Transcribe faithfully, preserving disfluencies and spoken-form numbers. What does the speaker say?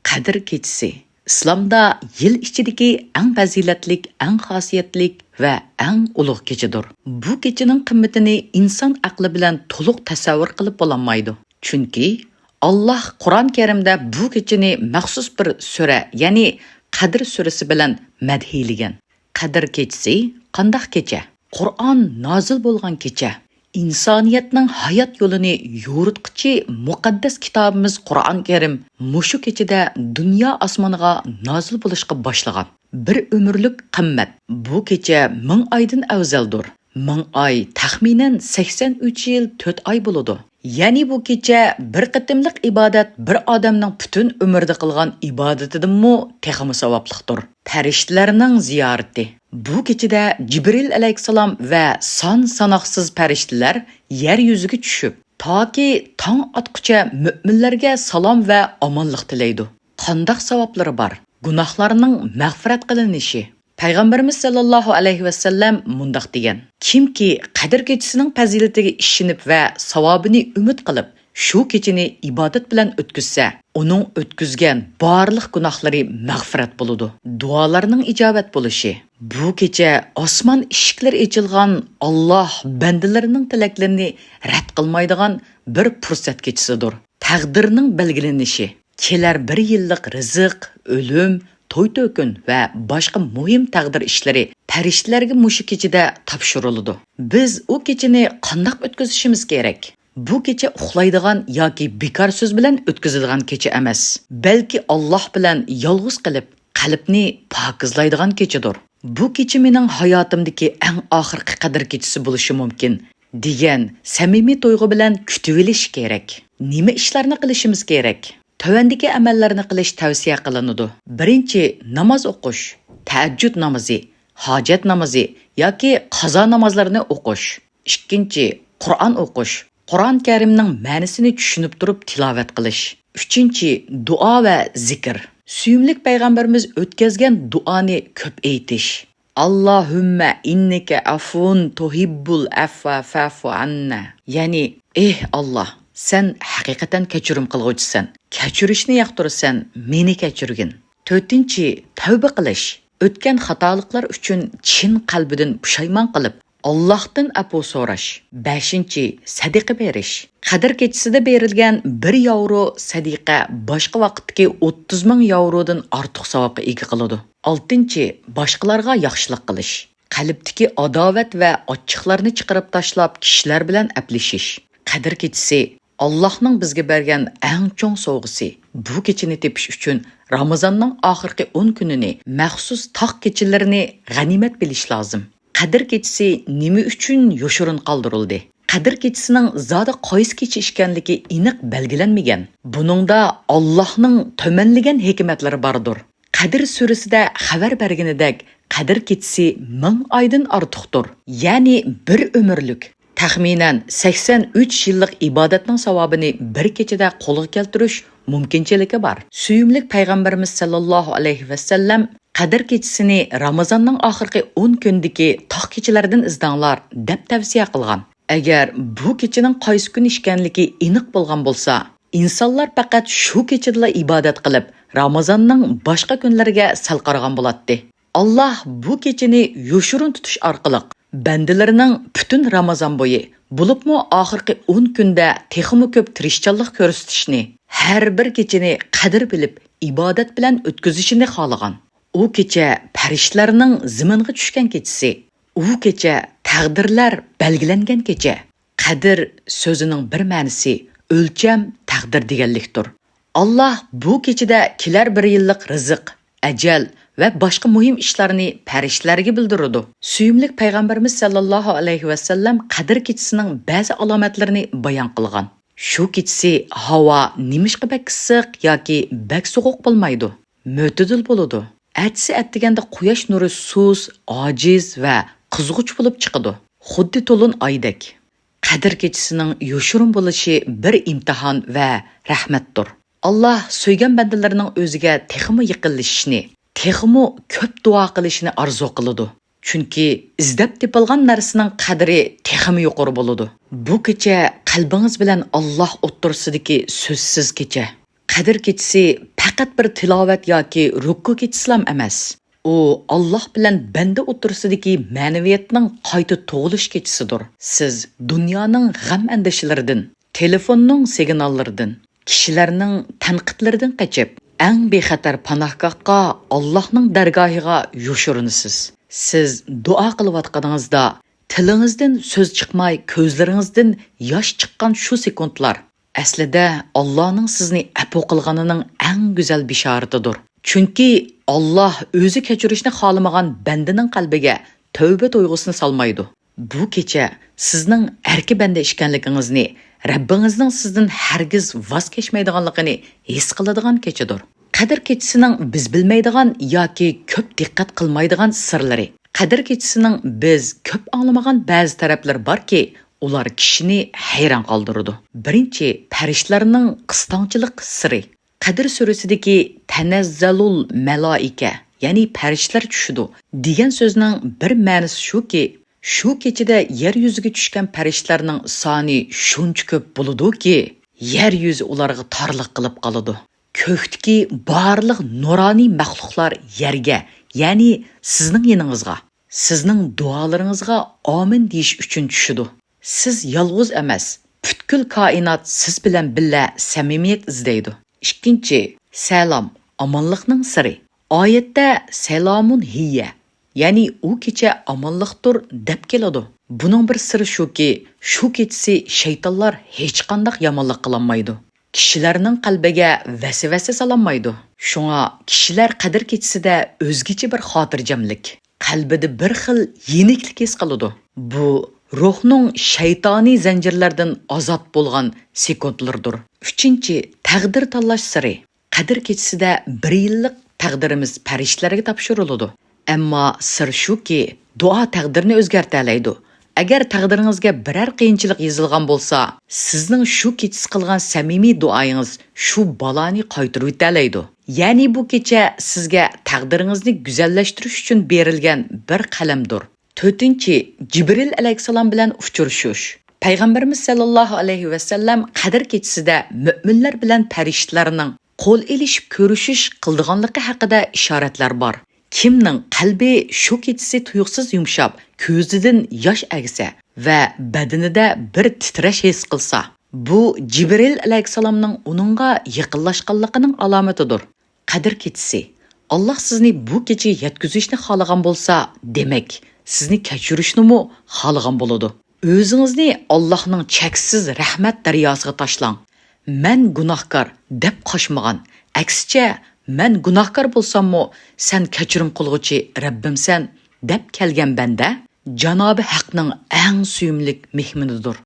قەدىر كېچىسى ئىسلامدا يىل ئىچىدىكى ئەڭ پەزىلەتلىك، ئەڭ خاسىيەتلىك ۋە ئەڭ ئۇلۇغ كېچىدۇر. بۇ كېچىنىڭ قىممىتىنى ئىنسان ئەقلى بىلەن تولۇق تەسەۋۋۇر قىلىپ بولالمايدۇ. چۈنكى ئاللاھ قۇرئان كەرىمدە بۇ كېچىنى مەخسۇس بىر سۈرە، يەنى قەدىر سۈرىسى بىلەن مەدھىيلىگەن. قەدىر كېچىسى قانداق كېچە؟ قۇرئان نازىل بولغان كېچە. ئىنسانىيەتنىڭ ھايات يولىنى يورۇتقۇچى مۇقەددەس كىتابىمىز قۇرئان كەرىم مۇشۇ كېچىدە دۇنيا ئاسمىنىغا نازىل بولۇشقا باشلىغان. بىر ئۆمۈرلۈك قىممەت. بۇ كېچە مىڭ ئايدىن ئەۋزەلدۇر. مىڭ ئاي تەخمىنەن سەكسەن ئۈچ يىل تۆت ئاي بولىدۇ. يەنى بۇ كېچە بىر قېتىملىق ئىبادەت بىر ئادەمنىڭ پۈتۈن ئۆمرىدە قىلغان ئىبادىتىدىنمۇ تېخىمۇ ساۋابلىقتۇر. پەرىشتىلەرنىڭ زىيارىتى. بۇ كېچىدە جىبرىل ئەلەيھىسسالام ۋە سان ساناقسىز پەرىشتىلەر يەر يۈزىگە چۈشۈپ، تاكى تاڭ ئاتقۇچە مۆمىنلەرگە سالام ۋە ئامانلىق تىلەيدۇ. قانداق ساۋابلىرى بار؟ گۇناھلارنىڭ مەغپىرەت قىلىنىشى. پەيغەمبىرىمىز سەللەللاھۇ ئەلەيھى ۋەسەللەم مۇنداق دېگەن: كىمكى قەدىر كېچىسىنىڭ پەزىلىتىگە ئىشىنىپ ۋە ساۋابىنى ئۈمىد قىلىپ، شۇ كېچىنى ئىبادەت بىلەن ئۆتكۈزسە، ئۇنىڭ ئۆتكۈزگەن بارلىق گۇناھلىرى مەغپىرەت بولىدۇ. دۇئالارنىڭ ئىجابەت بولۇشى. بۇ كېچە ئاسمان ئىشىكلىرى ئېچىلغان، ئاللاھ بەندىلىرىنىڭ تىلەكلىرىنى رەت قىلمايدىغان بىر پۇرسەت كېچىسىدۇر. تەقدىرنىڭ بەلگىلىنىشى. كېلەر بىر يىللىق رىزىق، ئۆلۈم، توي-تۆكۈن ۋە باشقا مۇھىم تەقدىر ئىشلىرى پەرىشتىلەرگە مۇشۇ كېچىدە تاپشۇرۇلىدۇ. بىز ئۇ كېچىنى قانداق ئۆتكۈزۈشىمىز كېرەك؟ بۇ كېچە ئۇخلايدىغان ياكى بىكار سۆز بىلەن ئۆتكۈزىدىغان كېچە ئەمەس، بەلكى ئاللاھ بىلەن يالغۇز قېلىپ، قەلبنى پاكىزلايدىغان كېچىدۇر. بۇ كېچە مېنىڭ ھاياتىمدىكى ئەڭ ئاخىرقى قەدىر كېچىسى بولۇشى مۇمكىن، دېگەن سەمىمىي تۇيغۇ بىلەن كۈتۈۋېلىش كېرەك. نېمە ئىشلارنى قىلىشىمىز كېرەك؟ تۆۋەندىكى ئەمەللەرنى قىلىش تەۋسىيە قىلىنىدۇ. بىرىنچى، ناماز ئوقۇش. تەھەججۇد نامىزى، ھاجەت نامىزى ياكى قازا نامازلىرىنى ئوقۇش. ئىككىنچى، قۇرئان ئوقۇش. قۇرئان كەرىمنىڭ مەنىسىنى چۈشىنىپ تۇرۇپ تىلاۋەت قىلىش. ئۈچىنچى، دۇئا ۋە زىكىر. سۆيۈملۈك پەيغەمبىرىمىز ئۆتكەزگەن دۇئانى كۆپ ئېيتىش. «ئاللاھۇممە ئىننىكە ئەفۇن تۇھىببۇل ئەفۋە فەفۇ ئەننە.» يەنى، «ئېھ ئاللاھ، سەن ھەقىقەتەن كەچۈرۈم قىلغۇچىسەن، كەچۈرۈشنى ياقتۇرىسەن، مېنى كەچۈرگىن.» تۆتىنچى، تەۋبە قىلىش. ئۆتكەن خاتالىقلار ئۈچۈن چىن قەلبىدىن پۇشايمان قىلىپ، ئاللاھتىن ئەپۇ سوراش. بەشىنچى، سەدىقە بېرىش. قەدىر كېچىسىدە بېرىلگەن بىر ياۋرو سەدىقە باشقا ۋاقىتتىكى ئوتتۇز مىڭ ياۋرودىن ئارتۇق ساۋابقا ئىگە قىلىدۇ. ئالتىنچى، باشقىلارغا ياخشىلىق قىلىش. قەلبتىكى ئاداۋەت ۋە ئاچچىقلارنى چىقىرىپ تاشلاپ، كىشىلەر بىلەن ئەپلىشىش. قەدىر كېچىسى ئاللاھنىڭ بىزگە بەرگەن ئەڭ چوڭ سوۋغىسى. بۇ كېچىنى تېپىش ئۈچۈن رامىزاننىڭ ئاخىرقى ئون كۈنىنى، مەخسۇس تاق كېچىلىرىنى غەنىيمەت بىلىش لازىم. قەدىر كېچىسى نېمە ئۈچۈن يوشۇرۇن قالدۇرۇلدى؟ قەدىر كېچىسىنىڭ زادى قايسى كېچە ئىكەنلىكى ئېنىق بەلگىلەنمىگەن. بۇنىڭدا ئاللاھنىڭ تۆمەنلىگەن ھېكمەتلىرى باردۇر. قەدىر سۈرىسىدە خەۋەر بەرگىنىدەك، قەدىر كېچىسى مىڭ ئايدىن ئارتۇقتۇر، يەنى بىر ئۆمۈرلۈك. تەخمىنەن سەكسەن ئۈچ يىللىق ئىبادەتنىڭ ساۋابىنى بىر كېچىدە قولغا كەلتۈرۈش مۇمكىنچىلىكى بار. سۆيۈملۈك پەيغەمبىرىمىز سەللەللاھۇ ئەلەيھى ۋەسەللەم، «قەدىر كېچىسىنى رامىزاننىڭ ئاخىرقى ئون كۈنىدىكى تاق كېچىلەردىن ئىزدەڭلار» دەپ تەۋسىيە قىلغان. ئەگەر بۇ كېچىنىڭ قايسى كۈن ئىكەنلىكى ئېنىق بولغان بولسا، ئىنسانلار پەقەت شۇ كېچىدىلا ئىبادەت قىلىپ، رامىزاننىڭ باشقا كۈنلىرىگە سەل قارىغان بولاتتى. ئاللاھ بۇ كېچىنى يوشۇرۇن تۇتۇش ئارقىلىق، بەندىلىرىنىڭ پۈتۈن رامىزان بويى، بولۇپمۇ ئاخىرقى ئون كۈندە تېخىمۇ كۆپ تىرىشچانلىق كۆرسىتىشنى، ھەر بىر كېچىنى قەدىر بىلىپ، ئىبادەت بىلەن ئۆتكۈزۈشىنى خالىغان. ئۇ كېچە پەرىشتىلەرنىڭ زېمىنغا چۈشكەن كېچىسى. ئۇ كېچە تەقدىرلەر بەلگىلەنگەن كېچە. قەدىر سۆزىنىڭ بىر مەنىسى ئۆلچەم، تەقدىر دېگەنلىكتۇر. ئاللاھ بۇ كېچىدە كېلەر بىر يىللىق رىزىق، ئەجەل ۋە باشقا مۇھىم ئىشلارنى پەرىشتىلەرگە بىلدۈرىدۇ. سۆيۈملۈك پەيغەمبىرىمىز سەللەللاھۇ ئەلەيھى ۋەسەللەم قەدىر كېچىسىنىڭ بەزى ئالامەتلىرىنى بايان قىلغان. شۇ كېچىسى ھاۋا نېمىشقا بەك ئىسسىق ياكى بەك سوغۇق بولمايدۇ؟ مۆتىدىل بولىدۇ. ئەتىسى ئەتىگەندە قۇياش نۇرى سۇس، ئاجىز ۋە قىزغۇچ بولۇپ چىقىدۇ. خۇددى تولۇن ئايدەك. قەدىر كېچىسىنىڭ يوشۇرۇن بولۇشى بىر ئىمتىھان ۋە رەھمەتتۇر. ئاللاھ سۆيگەن بەندىلىرىنىڭ ئۆزىگە تېخىمۇ يېقىنلىشىشىنى، تېخىمۇ كۆپ دۇئا قىلىشىنى ئارزۇ قىلىدۇ. چۈنكى ئىزدەپ تېپىلغان نەرسىنىڭ قەدرى تېخىمۇ يۇقىرى بولىدۇ. بۇ كېچە قەلبىڭىز بىلەن ئاللاھ ئوتتۇرىسىدىكى سۆزسىز كېچە. قەدىر كېچىسى پەقەت بىر تىلاۋەت ياكى رۇكۇ كېچىسىلام ئەمەس. ئۇ ئاللاھ بىلەن بەندە ئوتتۇرىسىدىكى مەنىۋىيەتنىڭ قايتا تۇغۇلۇش كېچىسىدۇر. سىز دۇنيانىڭ غەم-ئەندىشىلىرىدىن، تېلېفوننىڭ سىگناللىرىدىن، كىشىلەرنىڭ تەنقىدلىرىدىن قېچىپ، ئەڭ بىخەتەر پاناھگاھقا، ئاللاھنىڭ دەرگاھىغا يوشۇرۇنىسىز. سىز دۇئا قىلىۋاتقىنىڭىزدا، تىلىڭىزدىن سۆز چىقماي، كۆزلىرىڭىزدىن ياش چىققان شۇ سېكۇنتلار، ئەسلىدە ئاللاھنىڭ سىزنى ئەپۇ قىلغىنىنىڭ ئەڭ گۈزەل بېشارىتىدۇر. چۈنكى ئاللاھ ئۆزى كەچۈرۈشنى خالىمىغان بەندىنىڭ قەلبىگە تەۋبە تۇيغۇسىنى سالمايدۇ. بۇ كېچە سىزنىڭ ئەركە بەندە ئىكەنلىكىڭىزنى، رەببىڭىزنىڭ سىزدىن ھەرگىز ۋاز كەچمەيدىغانلىقىنى ھېس قىلىدىغان كېچىدۇر. قەدىر كېچىسىنىڭ بىز بىلمەيدىغان ياكى كۆپ دىققەت قىلمايدىغان سىرلىرى. قەدىر كېچىسىنىڭ بىز كۆپ ئاڭلىمىغان بەزى تەرەپلىرى باركى، ئۇلار كىشىنى ھەيران قالدۇرىدۇ. بىرىنچى، پەرىشتىلەرنىڭ قىستاڭچىلىق سىرى. قەدىر سۈرىسىدىكى «تەنەززەلۇل مەلائىكە»، يەنى پەرىشتىلەر چۈشىدۇ دېگەن سۆزنىڭ بىر مەنىسى شۇكى، شۇ كېچىدە يەر يۈزىگە چۈشكەن پەرىشتىلەرنىڭ سانى شۇنچە كۆپ بولىدۇكى، يەر يۈزى ئۇلارغا تارلىق قىلىپ قالىدۇ. كۆكتىكى بارلىق نۇرانىي مەخلۇقلار يەرگە، يەنى سىزنىڭ يېنىڭىزغا، سىزنىڭ دۇئالىرىڭىزغا ئامىن دېيىش ئۈچۈن چۈشىدۇ. سىز يالغۇز ئەمەس، پۈتكۈل كائىنات سىز بىلەن بىللە سەمىمىيەت ئىزدەيدۇ. ئىككىنچى، سەلام، ئامانلىقنىڭ سىرى. ئايەتتە «سەلامۇن ھىيە»، يەنى «ئۇ كېچە ئامانلىقتۇر» دەپ كېلىدۇ. بۇنىڭ بىر سىرى شۇكى، شۇ كېچىسى شەيتانلار ھېچقانداق يامانلىق قىلالمايدۇ. كىشىلەرنىڭ قەلبىگە ۋەسۋەسە سالالمايدۇ. شۇڭا كىشىلەر قەدىر كېچىسىدە ئۆزگىچە بىر خاتىرجەملىك، قەلبىدە بىر خىل يېنىكلىك ھېس قىلىدۇ. بۇ روھنىڭ شەيتانىي زەنجىرلەردىن ئازاد بولغان سېكۇنتلىرىدۇر. ئۈچىنچى، تەقدىر تاللاش سىرى. قەدىر كېچىسىدە بىر يىللىق تەقدىرىمىز پەرىشتىلەرگە تاپشۇرۇلىدۇ. ئەمما سىر شۇكى، دۇئا تەقدىرنى ئۆزگەرتەلەيدۇ. ئەگەر تەقدىرىڭىزگە بىرەر قىيىنچىلىق يېزىلغان بولسا، سىزنىڭ شۇ كېچىسى قىلغان سەمىمىي دۇئايىڭىز شۇ بالانى قايتۇرۇۋېتەلەيدۇ. يەنى بۇ كېچە سىزگە تەقدىرىڭىزنى گۈزەللەشتۈرۈش ئۈچۈن بېرىلگەن بىر قەلەمدۇر. تۆتىنچى، جىبرىل ئەلەيھىسسالام بىلەن ئۇچرىشىش. پەيغەمبىرىمىز سەللەللاھۇ ئەلەيھى ۋەسەللەم قەدىر كېچىسىدە مۆمىنلەر بىلەن پەرىشتىلەرنىڭ قول ئېلىشىپ كۆرۈشۈش قىلىدىغانلىقى ھەققىدە ئىشارەتلەر بار. كىمنىڭ قەلبى شۇ كېچىسى تۇيۇقسىز يۇمشاپ، كۆزىدىن ياش ئەگسە ۋە بەدىنىدە بىر تىترەش ھېس قىلسا، بۇ جىبرىل ئەلەيھىسسالامنىڭ ئۇنىڭغا يېقىنلاشقانلىقىنىڭ ئالامىتىدۇر. قەدىر كېچىسى. ئاللاھ سىزنى بۇ كېچە يەتكۈزۈشنى خالىغان بولسا، دېمەك، سىزنى كەچۈرۈشنىمۇ خالىغان بولىدۇ. ئۆزىڭىزنى ئاللاھنىڭ چەكسىز رەھمەت دەرياسىغا تاشلاڭ. «مەن گۇناھكار» دەپ قاچمىغان، ئەكسىچە، «مەن گۇناھكار بولساممۇ، سەن كەچۈرۈم قىلغۇچى رەببىمسەن» دەپ كەلگەن بەندە جانابى ھەقنىڭ ئەڭ سۆيۈملۈك مېھمىنىدۇر.